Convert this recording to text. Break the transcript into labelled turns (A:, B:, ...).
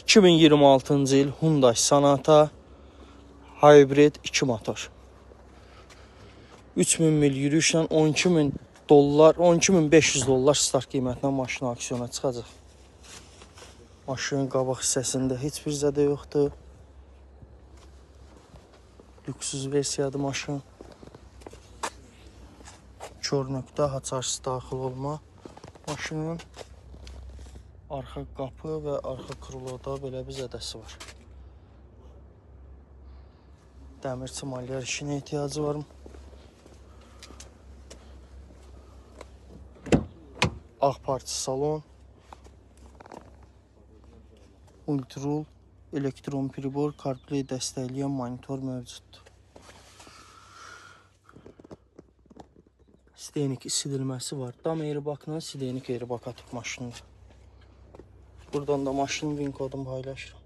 A: 2026-cı il Hyundai Sonata Hybrid 2 motor. 3000 mil yürüyüşlə 12.000 dollar, 12.500 dollar start qiymətinə maşın auksyona çıxacaq. Maşının qabaq hissəsində heç bir zədə yoxdur. Lüksüz versiyadır maşın. Kör nöqtə, haçarsız daxil olma maşının. Arxa qapı və arxa krıloda belə bir zədəsi var. Dəmirçi malyer işinə ehtiyacı var. Ağ parça salon. Multirul, elektron pribor, CarPlay dəstəkləyən monitor mövcuddur. Sidenik isidilməsi var. Dam airbagla sidenik airbag atıb maşında. Buradan da maşının VIN kodunu paylaşıram.